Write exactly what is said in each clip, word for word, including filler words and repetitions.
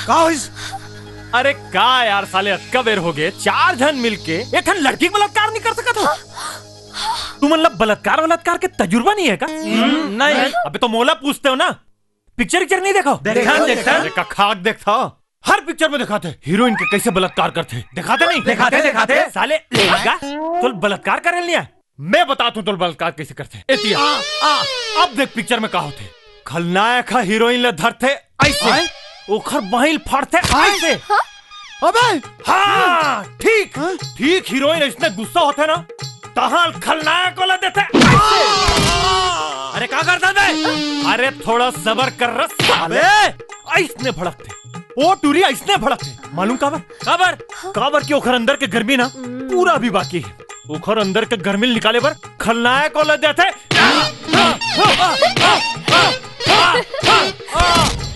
का होइस? अरे का यार साले, अतका बेर हो गए, चार झन मिलके एक ठन लड़की के बलात्कार नहीं कर सकत हो? तुमन ला बलात्कार, बलात्कार के तजुर्बा नहीं है का? नहीं। अबे तो मोला पूछते हो ना, पिक्चर विक्चर नहीं देखो? देखा, देखा। अरे का खाक देखता, हर पिक्चर में दिखाते हीरोइन के कैसे बलात्कार करते, दिखाते नहीं? दिखाते, दिखाते। साले लेगा तो बलात्कार करे लिया। मैं बताता हूँ तो बलात्कार कैसे करते। एतिया, आ, आ, अब देख पिक्चर में का होते। खलनायक हा हीरोइन ले धरते ऐसे, आय? ओखर बाहिल फाड़ते आय? ऐसे। हाँ? अबे! हाँ, ठीक, हाँ? ठीक हीरोइन इसने गुस्सा होते ना, तहां खलनायक वाला देते ऐसे। अरे का करता बे? अरे थोड़ा सबर कर रे साले। अबे! ऐसने भड़कते, ओ टूरी ऐसने भड़कते। मालूम काबर? काबर? काबर कि ओखर अंदर के गर्मी ना पूरा भी बाकी है। ओखर अंदर के गर्मी निकाले बर खलनायक वाला देते।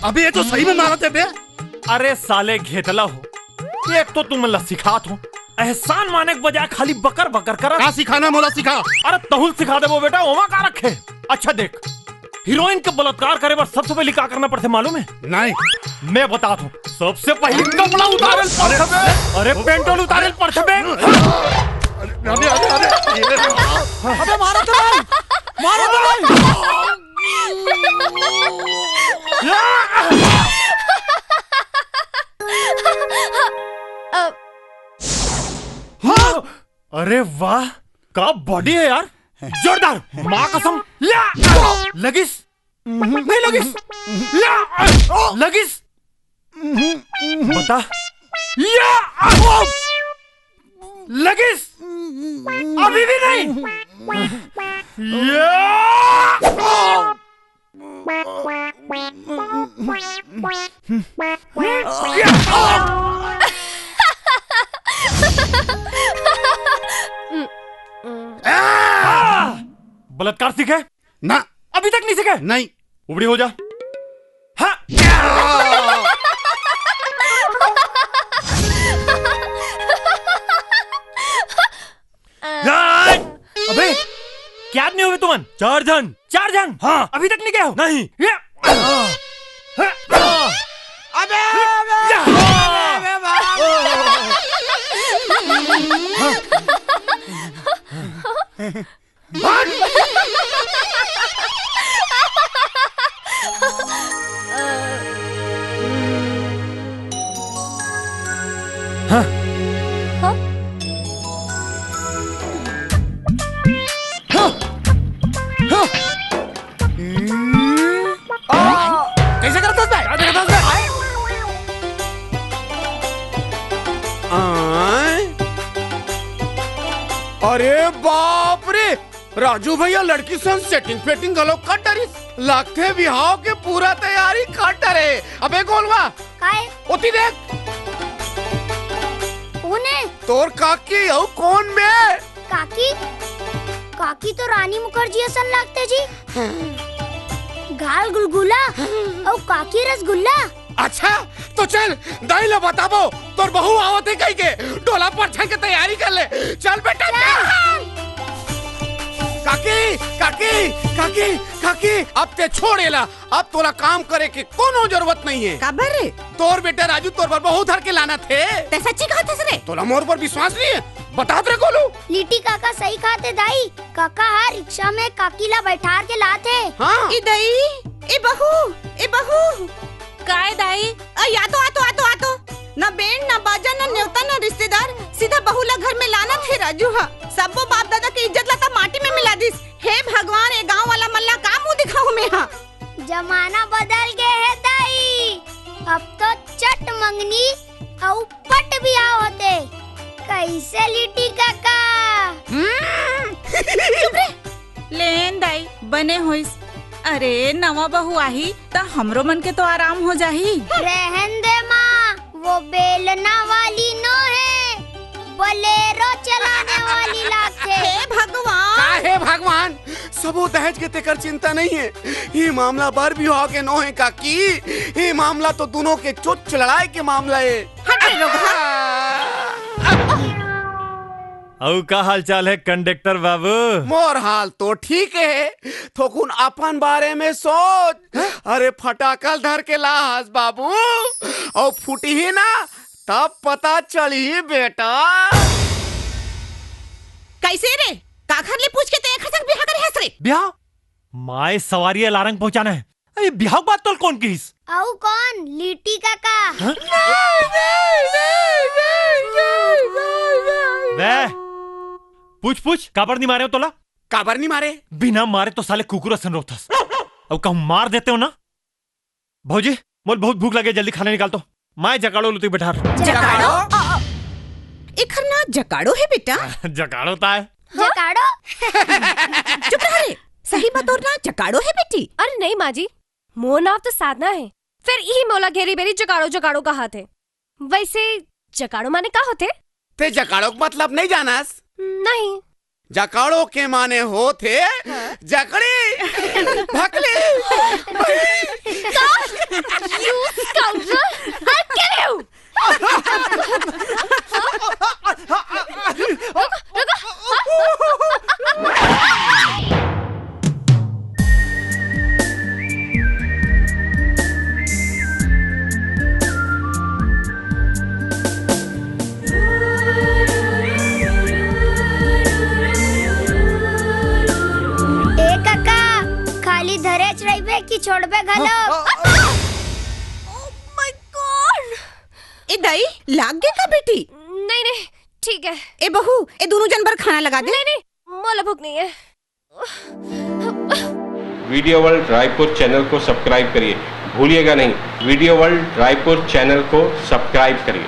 अबे ये तो सही में मारत हे बे। अरे साले घेतला हो, एक तो तुमन ला सिखात हो, एहसान माने के बजाय खाली बकर बकर करत। का सिखाना मोला सिखा। अरे तहुल सिखा देबो बेटा, ओमा का रखे। अच्छा देख, हीरोइन के बलात्कार करे बर सबसे पहले का करना पड़थे मालूम है? नहीं। मैं बतात हूँ, सबसे पहले कपड़ा उतारे ल पड़थे बे। अरे पेंटोल उतारे ल पड़थे बे। अबे, अबे, अबे, ये अबे मारो तो भाई, मारो तो भाई। अ, हाँ। अरे वाह, का बॉडी है यार, जोरदार। माँ कसम, या! लगिस? नहीं लगिस? या! लगिस? बता। या! लगिस? अभी भी नहीं। या! बलात्कार सीखे? ना। अभी तक नहीं सीखे? नहीं। उबड़ी हो जा। हाँ। अबे, क्या आदमी हो बे तुमन? चार झन। चार झन? हाँ। अभी तक नहीं गए हो? नहीं। ये। अबे, अबे, अबे, अबे, अबे, हाँ। हाँ? हाँ। हाँ। आ, कैसे करत हस बे? का देखत हस बे? आय। अरे बाप रे, राजू भैया लड़की सन सेटिंग फेटिंग घलो कर डरिस। लागथे बिहाव के पूरा तैयारी कर डरे। अबे गोलवा, काय? ओती देख। कोन हे? तोर काकी अउ कोन बे? काकी? काकी तो रानी मुखर्जी असन लागथे जी। गाल गुलगुला अउ काकी रसगुल्ला। अच्छा, तो चल, दाई ला बताबो, तोर बहू आवत हे कहिके, डोला परछन के तैयारी कर ले। चल बेटा, चल। काकी, काकी, काकी, काकी, अब ते छोड़ एला, अब तोला काम करे के कोनो जरूरत नहीं है। काबर रे? तोर बेटा राजू तोर बर बहू धर के लानत हे। ते सच्ची कहत हस रे? तोला मोर पर विश्वास नहीं है? बतात रे गोलू। लिट्टी काका सही कहत हे दाई, काका ह रिक्शा में काकी ला बैठार के लात हे। हाँ। ए दाई, ए बहू, ए बहू। काय दाई? अ, या तो, आ तो, आ तो, आ तो। ना बैंड, ना बाजा, ना नेवता, ना रिश्तेदार, सीधा बहू ला घर में लानत हे राजू ह। सब्बो बाप दादा के इज्जत ला त माटी में मिला दिस। हे भगवान, ए गांव वाला मन ला का मुंह दिखाहूं मैं हा? जमाना बदल गे हे दाई, अब तो चट मंगनी अउ पट बिहाव होथे। कैसे लिट्टी काका? हम्म। चुप रे। लेन दाई, बने होइस। अरे, नवा बहू आही, त हमरो मन के तो आराम हो जाही। रहन दे माँ, वो बेलना वाली नो हे, बोलेरो चलाने वाली लागथे। हे भगवान! का हे भगवान? सबो दहेज के तेकर चिंता नहीं है। ये मामला बर बिहाव के नो हे काकी। ये मामला तो दोनों के चोच लड़ाई के मामला हे। हट रे लोग, हट। अउ का हाल चाल हे कंडक्टर बाबू? मोर हाल तो ठीक हे, थोकुन अपन बारे में सोच। अरे फटाकल धर के लाहस बाबू, अउ फूटही ना, तब पता चलही बेटा। कैसे रे? काखर ले पूछ के ते एखर संग बिहाव करे हस रे? बिहाव? माय सवारी अलारंग पहुंचाना है। अरे बिहाव बात तोल कौन किस? अउ कौन? लीटी काका। हाँ? बे, पूछ पूछ, काबर नहीं मारे हो तोला? काबर नहीं मारे? बिना मारे तो साले कुकुर असन रोथस। अब कहूँ मार देते हो ना। भौजी, मोल बहुत भूख लगे, जल्दी खाना निकाल तो। माय जकाड़ो लुती बैठार। जकाड़ो? आ, आ, एखर ना जकाड़ो है बेटा। जकाड़ो ता है। जकाड़ो? चुप रह रे। सही बतोर ना जकाड़ो है बेटी। अरे नहीं माँ जी, मोर नाव तो साधना है, फिर इही मोला घेरी बेरी जकाड़ो जकाड़ो कहाथे। वैसे जकाड़ो माने का होथे? ते जकाड़ो के मतलब नहीं जानस? नहीं। जकाड़ो के माने होथे हाँ? जकड़ी, भकली, बही। का? You scoundrel! I'll kill you! रुको, रुको। ए काका, खाली धरेच रहिबे कि छोड़बे घलो? Oh my God! ए दाई, लाग गे का बेटी? नहीं, नहीं, ठीक है। ए बहू, ए दोनों जन बर खाना लगा दे। नहीं, नहीं, मोला भूख नहीं है। वीडियो वर्ल्ड रायपुर चैनल को सब्सक्राइब करिए, भूलिएगा नहीं, वीडियो वर्ल्ड रायपुर चैनल को सब्सक्राइब करिए।